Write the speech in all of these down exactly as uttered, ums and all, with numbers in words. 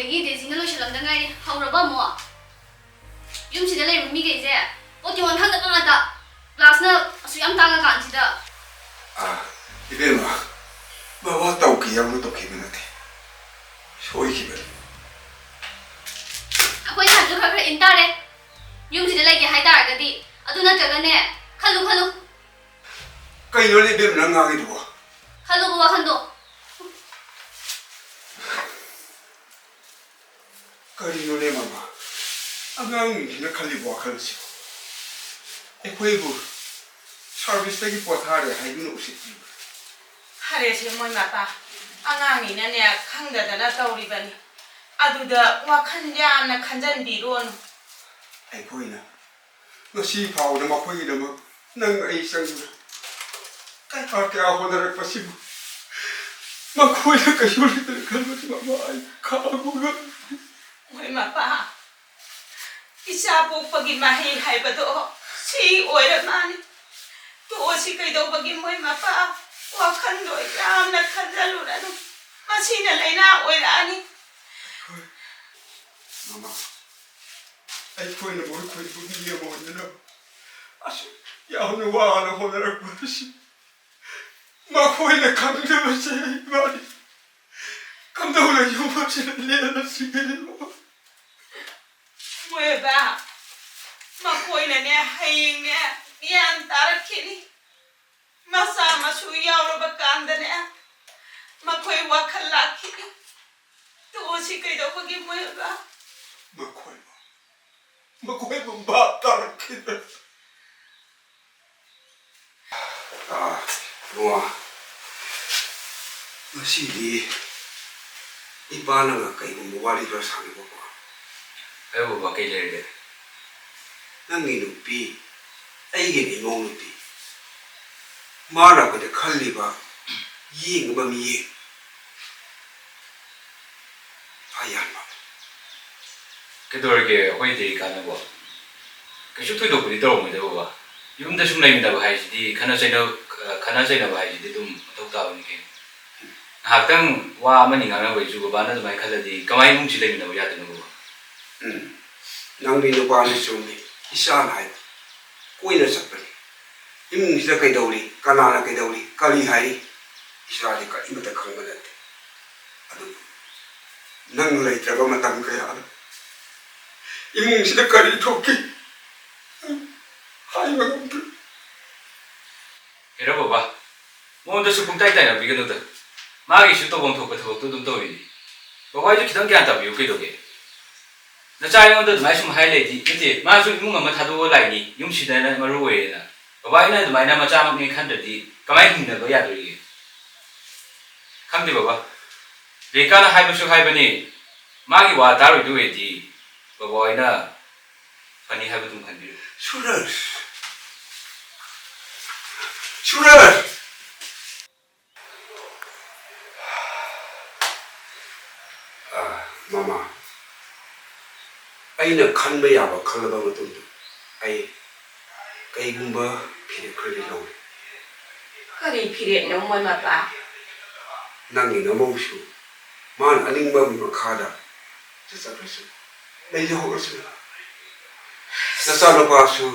ꯑꯗꯒꯤ ꯗꯦꯖꯤꯅ ꯂꯣꯏꯁꯤꯜꯂꯝꯗ ꯉꯥꯏꯔꯤ꯫ ꯍꯧꯔꯕ ꯑꯃꯨꯛ? ꯌꯨꯝꯁꯤꯗ ꯂꯩꯔꯤꯕ ꯃꯤꯈꯩꯁꯦ ꯄꯣꯠ ꯌꯣꯟ ꯈꯪꯗꯕ ꯉꯥꯛꯇ꯫ ꯀ꯭ꯂꯥꯁꯅ ꯑꯁꯨꯛ ꯌꯥꯝ ꯇꯥꯡꯉ ꯀꯥꯟꯁꯤꯗ꯫ ꯑꯥ, ꯏꯕꯦꯝꯃ, ꯃꯋꯥ ꯇꯧꯈꯤ ꯌꯥꯎꯅ ꯇꯧꯈꯤꯕ ꯅꯠꯇꯦ꯫ ꯁꯣꯏꯈꯤꯕꯅꯤ꯫ ꯑꯩꯈꯣꯏ ꯁꯥꯏꯁꯨ ꯈꯔ ꯈꯔ ꯏꯟ ꯇꯥꯔꯦ꯫ ꯌꯨꯝꯁꯤꯗ ꯂꯩꯒꯦ ꯍꯥꯏ ꯇꯥꯔꯒꯗꯤ꯫ ꯑꯗꯨ ꯅꯠꯇ꯭ꯔꯒꯅꯦ, ꯈꯜꯂꯨ, ꯈꯜꯂꯨ꯫ ꯀꯩꯅꯣꯅꯦ ꯏꯕꯦꯝꯃ ꯅꯪ ꯉꯥꯡꯉꯤꯗꯨꯕꯣ? ꯈꯜꯂꯨꯕ ꯋꯥꯈꯜꯗꯣ꯫ ꯀꯔꯤꯅꯣꯅꯦ ꯃꯃꯥ? ꯑꯉꯥꯡꯁꯤꯡꯁꯤꯅ ꯈꯜꯂꯤꯕ ꯋꯥꯈꯜꯁꯤꯕꯨ? ꯑꯩꯈꯣꯏꯕꯨ ꯁꯥꯔꯚꯤꯁꯇꯒꯤ ꯄꯣꯊꯥꯔꯦ ꯍꯥꯏꯗꯨꯅ ꯎꯁꯤꯠꯄꯤꯕ꯭ꯔꯥ? ꯐꯔꯦꯁꯦ ꯃꯣꯏ ꯃꯄꯥ, ꯑꯉꯥꯡꯅꯤꯅꯅꯦ ꯈꯪꯗꯗꯅ ꯇꯧꯔꯤꯕꯅꯤ꯫ ꯑꯗꯨꯗ ꯋꯥꯈꯜ ꯌꯥꯝꯅ ꯈꯟꯖꯟꯕꯤꯔꯣꯅꯨ꯫ ꯑꯩꯈꯣꯏꯅ ꯉꯁꯤ ꯐꯥꯎꯕꯗ ꯃꯈꯣꯏꯒꯤꯗꯃꯛ ꯅꯪ ꯑꯩ ꯆꯪꯗꯨꯅ ꯀꯌꯥ ꯀꯌꯥ ꯍꯣꯠꯅꯔꯛꯄꯁꯤꯕꯨ ꯃꯈꯣꯏꯅ ꯀꯩꯁꯨ ꯂꯩꯇꯅ ꯈꯟꯕꯁꯤ ꯃꯃꯥ ꯑꯩ ꯈꯥꯡꯕ ꯉꯝꯗꯦ꯫ ꯃꯣꯏ ꯃꯄꯥ, ꯏꯆꯥ ꯄꯣꯛꯄꯒꯤ ꯃꯍꯩ ꯍꯥꯏꯕꯗꯣ ꯁꯤ ꯑꯣꯏꯔ ꯃꯥꯅꯤ꯫ ꯇꯣꯛꯑꯁꯤ ꯀꯩꯗꯧꯕꯒꯤ ꯃꯣꯏ ꯃꯄꯥ? ꯋꯥꯈꯜꯗꯣ ꯌꯥꯝꯅ ꯈꯟꯖꯜꯂꯨꯔꯅꯨ꯫ ꯃꯁꯤꯅ ꯂꯥꯏꯅꯥ ꯑꯣꯏꯔꯛꯑꯅꯤ꯫ ꯃꯃꯥ, ꯑꯩꯈꯣꯏꯅ ꯃꯈꯣꯏꯕꯨ ꯃꯤ ꯑꯃ ꯑꯣꯏꯅꯅꯕ ꯑꯁꯨꯛ ꯌꯥꯝꯅ ꯋꯥꯅ ꯍꯣꯠꯅꯔꯛꯄ ꯑꯁꯤ ꯃꯈꯣꯏꯅ ꯈꯪꯗꯕꯁꯦ ꯏꯃꯥꯅꯤ꯫ ꯀꯝꯗꯧꯅ ꯌꯨꯝ ꯑꯁꯤꯗ ꯂꯦꯜꯂꯁꯤꯒꯦ? ꯃꯣꯏꯕ, ꯃꯈꯣꯏꯅꯅꯦ ꯍꯌꯦꯡꯅꯦ ꯒ꯭ꯌꯥꯟ ꯇꯥꯔꯛꯈꯤꯅꯤ꯫ ꯃꯆꯥ ꯃꯁꯨ ꯌꯥꯎꯔꯕ ꯀꯥꯟꯗꯅꯦ ꯃꯈꯣꯏ ꯋꯥꯈꯜ ꯂꯥꯛꯈꯤꯅꯤ꯫ ꯇꯣꯛꯑꯁꯤ ꯀꯩꯗꯧꯕꯒꯤ ꯃꯣꯏꯕ? ꯃꯈꯣꯏꯕꯨ, ꯃꯈꯣꯏꯕꯨ ꯚꯥꯞ ꯇꯥꯔꯛꯈꯤꯗ꯭ꯔꯦ꯫ ꯑꯥ, ꯏꯕꯨꯡꯉꯣ, ꯉꯁꯤꯗꯤ ꯏꯄꯥ ꯅꯪꯒ ꯀꯩꯒꯨꯝꯕ ꯋꯥꯔꯤ ꯈꯔ ꯁꯥꯟꯅꯕꯀꯣ꯫ ꯑꯩ ꯕꯕꯥ ꯀꯩ ꯂꯩꯔꯒꯦ? ꯅꯪꯒꯤ ꯅꯨꯄꯤ, ꯑꯩꯒꯤ ꯏꯃꯧ ꯅꯨꯄꯤ, ꯃꯥꯅ ꯑꯩꯈꯣꯏꯗ ꯈꯜꯂꯤꯕ ꯌꯦꯡꯉꯤꯕ ꯃꯤꯠꯌꯦꯡ, ꯏꯄꯥ ꯌꯥꯟꯕ꯫ ꯀꯩꯗꯧꯔꯒꯦ ꯑꯩꯈꯣꯏ ꯗꯦꯔꯤꯀꯥꯅꯕꯣ? ꯀꯩꯁꯨ ꯊꯣꯏꯗꯣꯛꯄꯗꯤ ꯇꯧꯔꯝꯃꯣꯏꯗ ꯕꯕꯥ꯫ ꯌꯨꯝꯗ ꯁꯨꯝ ꯂꯩꯃꯤꯟꯅꯕ ꯍꯥꯏꯁꯤꯗꯤ ꯈꯠꯅ ꯆꯩꯅ-, ꯈꯠꯅ ꯆꯩꯅꯕ ꯍꯥꯏꯁꯤꯗꯤ ꯑꯗꯨꯝ ꯃꯊꯧ ꯇꯥꯕꯅꯤ ꯀꯩꯅꯣ꯫ ꯉꯥꯏꯍꯥꯛꯇꯪ ꯋꯥ ꯑꯃꯅꯤ ꯉꯥꯡꯅꯕꯩꯁꯨ ꯕꯕꯥꯅ ꯑꯗꯨꯃꯥꯏꯅ ꯈꯜꯂꯗꯤ ꯀꯃꯥꯏꯅ ꯏꯃꯨꯡꯁꯤ ꯂꯩꯃꯤꯟꯅꯕ ꯌꯥꯗꯣꯏꯅꯣ, ꯕꯕꯥ? ꯎꯝ, ꯅꯪꯒꯤ ꯅꯨꯄꯥꯅ ꯆꯨꯝꯃꯤ꯫ ꯏꯆꯥꯅ ꯍꯥꯏꯕ ꯀꯣꯏꯅ ꯆꯠꯄꯅꯤ꯫ ꯏꯃꯨꯡꯁꯤꯗ ꯀꯩꯗꯧꯔꯤ, ꯀꯅꯥꯅ ꯀꯩꯗꯧꯔꯤ, ꯀꯔꯤ ꯍꯥꯏꯔꯤ, ꯏꯆꯥꯗꯤ ꯀꯔꯤꯃꯠꯇ ꯈꯪꯕ ꯅꯠꯇꯦ꯫ ꯑꯗꯨꯕꯨ ꯅꯪ ꯂꯩꯇ꯭ꯔꯕ ꯃꯇꯝ ꯀꯌꯥꯗ ꯏꯃꯨꯡꯁꯤꯗ ꯀꯔꯤ ꯊꯣꯛꯈꯤ ꯍꯥꯏꯕ ꯉꯝꯗꯦ꯫ ꯍꯦꯔꯥ ꯕꯕꯥ, ꯃꯉꯣꯟꯗꯁꯨ ꯄꯨꯡꯇꯥꯏ ꯇꯥꯏꯅꯕꯤꯒꯅꯨꯗ꯫ ꯃꯥꯒꯤꯁꯨ ꯇꯧꯐꯝ ꯊꯣꯛꯄ ꯊꯕꯛꯇꯣ ꯑꯗꯨꯝ ꯇꯧꯔꯤꯅꯤ꯫ ꯕꯕꯥ ꯍꯣꯏꯁꯨ ꯈꯤꯇꯪ ꯒ꯭ꯌꯥꯟ ꯇꯥꯕꯤꯌꯨ ꯀꯩꯗꯧꯒꯦ? ꯅꯆꯥ ꯑꯩꯉꯣꯟꯗ ꯑꯗꯨꯃꯥꯏꯅ ꯁꯨꯝ ꯍꯥꯏ ꯂꯩꯗꯤ, ꯅꯠꯇꯦ, ꯃꯥꯁꯨ ꯏꯃꯨꯡ ꯑꯃ ꯊꯥꯗꯣꯛꯑ ꯂꯥꯛꯏꯅꯤ, ꯌꯨꯝ ꯁꯤꯗꯅ ꯃꯔꯨ ꯑꯣꯏꯌꯦꯅ꯫ ꯕꯕꯥ ꯑꯩꯅ ꯑꯗꯨꯃꯥꯏꯅ ꯃꯆꯥꯃꯛꯅꯦ ꯈꯟꯗ꯭ꯔꯗꯤ ꯀꯃꯥꯏꯅ ꯍꯤꯡꯅꯕ ꯌꯥꯗꯣꯔꯤꯒꯦ? ꯈꯪꯗꯦ ꯕꯕꯥ, ꯔꯦꯀꯥꯅ ꯍꯥꯏꯕꯁꯨ ꯍꯥꯏꯕꯅꯤ, ꯃꯥꯒꯤ ꯋꯥ ꯇꯥꯔꯣꯏꯗꯣꯏ ꯑꯣꯏꯔꯗꯤ ꯕꯕꯥ ꯍꯣꯏꯅ ꯐꯅꯤ ꯍꯥꯏꯕꯗꯨꯝ ꯈꯟꯕꯤꯔꯣ꯫ ꯁꯨꯔꯖ! ꯁꯨꯔꯖ! ꯑꯥ, ꯃꯃꯥ, ꯑꯩꯅ ꯈꯟꯕ ꯌꯥꯕ ꯈꯜꯂꯕ ꯃꯇꯨꯡꯗ ꯑꯩ ꯀꯩꯒꯨꯝꯕ ꯐꯤꯔꯦꯞ ꯈꯔꯗꯤ ꯂꯧꯔꯦ꯫ ꯀꯔꯤ ꯐꯤꯔꯦꯞꯅꯣ, ꯃꯣꯏ ꯃꯄꯥ? ꯅꯪꯒꯤ ꯅꯃꯧꯁꯨ ꯃꯥꯅ ꯑꯅꯤꯡꯕ ꯃꯈꯥꯗ ꯆꯠꯆꯈ꯭ꯔꯁꯨ ꯂꯩꯖꯍꯧꯔꯁꯨ, ꯅꯆꯥꯅꯨꯄꯥꯁꯨ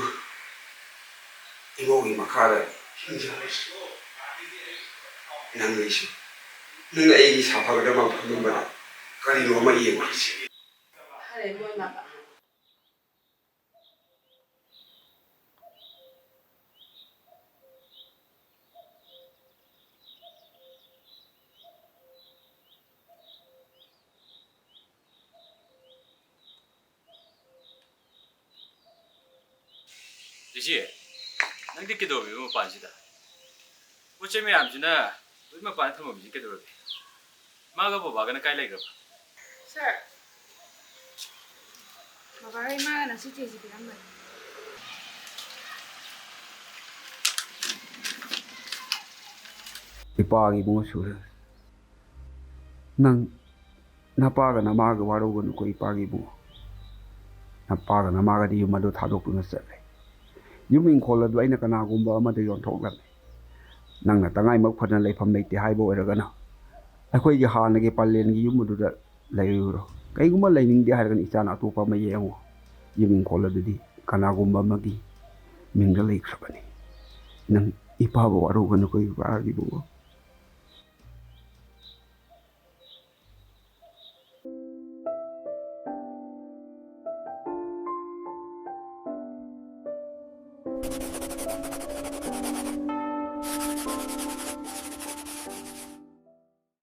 ꯏꯃꯧꯒꯤ ꯃꯈꯥꯗ ꯍꯤꯡꯖꯍꯧꯔꯁꯨ, ꯅꯪꯒꯤꯁꯨ, ꯅꯪ ꯑꯩꯒꯤ ꯁꯥꯐꯒꯗꯕ ꯐꯝꯂꯝꯕꯗ ꯀꯔꯤꯅꯣ ꯑꯃ ꯌꯦꯡꯈ꯭ꯔꯁꯤ꯫ ꯐꯔꯦ, ꯃꯣꯏ ꯃꯄꯥ꯫ ꯏꯆꯦ, ꯅꯪꯗꯤ ꯀꯩꯗꯧꯔꯝꯃꯤꯕ ꯃꯄꯥꯟꯁꯤꯗ? ꯄꯣꯠ ꯆꯩ ꯃꯌꯥꯝꯁꯤꯅ ꯂꯣꯏ ꯃꯄꯥꯟꯗ ꯊꯝꯃꯝꯃꯤꯁꯤ ꯀꯩꯗꯧꯔꯒꯦ? ꯏꯃꯥꯒ ꯕꯕꯥꯒꯅ ꯀꯥꯏ ꯂꯩꯈ꯭ꯔꯕ? ꯁꯥꯔ, ꯕꯕꯥꯒ ꯏꯃꯥꯒꯅ ꯁꯨꯠꯀꯦꯁꯁꯤ ꯄꯤꯔꯝꯕꯅꯤ꯫ ꯏꯄꯥꯒꯤ ꯏꯕꯨꯡꯉꯣ ꯁꯨꯔꯦ꯫ ꯅꯪ ꯅꯄꯥꯒ ꯅꯃꯥꯒ ꯋꯥꯔꯧꯒꯅꯨꯀꯣ, ꯏꯄꯥꯒꯤ ꯏꯕꯨꯡꯉꯣ꯫ ꯅꯄꯥꯒ ꯅꯃꯥꯒꯗꯤ ꯌꯨꯝ ꯑꯗꯨ ꯊꯥꯗꯣꯛꯇꯨꯅ ꯆꯠꯂꯦ꯫ ꯌꯨꯝ ꯏꯪꯈꯣꯜ ꯑꯗꯨ ꯑꯩꯅ ꯀꯅꯥꯒꯨꯝꯕ ꯑꯃꯗ ꯌꯣꯟꯊꯣꯛꯂꯝꯃꯦ꯫ ꯅꯪꯅ ꯇꯉꯥꯏꯃꯛ ꯐꯗꯅ ꯂꯩꯐꯝ ꯂꯩꯇꯦ ꯍꯥꯏꯕ ꯑꯣꯏꯔꯒꯅ, ꯑꯩꯈꯣꯏꯒꯤ ꯍꯥꯟꯅꯒꯤ ꯄꯂꯦꯟꯒꯤ ꯌꯨꯝ ꯑꯗꯨꯗ ꯂꯩꯔꯨꯔꯣ꯫ ꯀꯩꯒꯨꯝꯕ ꯂꯩꯅꯤꯡꯗꯦ ꯍꯥꯏꯔꯒꯅ ꯏꯆꯥꯅ ꯑꯇꯣꯞꯄ ꯑꯃ ꯌꯦꯡꯉꯣ꯫ ꯌꯨꯝ ꯏꯪꯈꯣꯜ ꯑꯗꯨꯗꯤ ꯀꯅꯥꯒꯨꯝꯕ ꯑꯃꯒꯤ ꯃꯤꯡꯗ ꯂꯩꯈ꯭ꯔꯕꯅꯤ꯫ ꯅꯪ ꯏꯄꯥꯕꯨ ꯋꯥꯔꯧꯒꯅꯨꯀꯣ ꯏꯕꯨꯡꯉꯣ꯫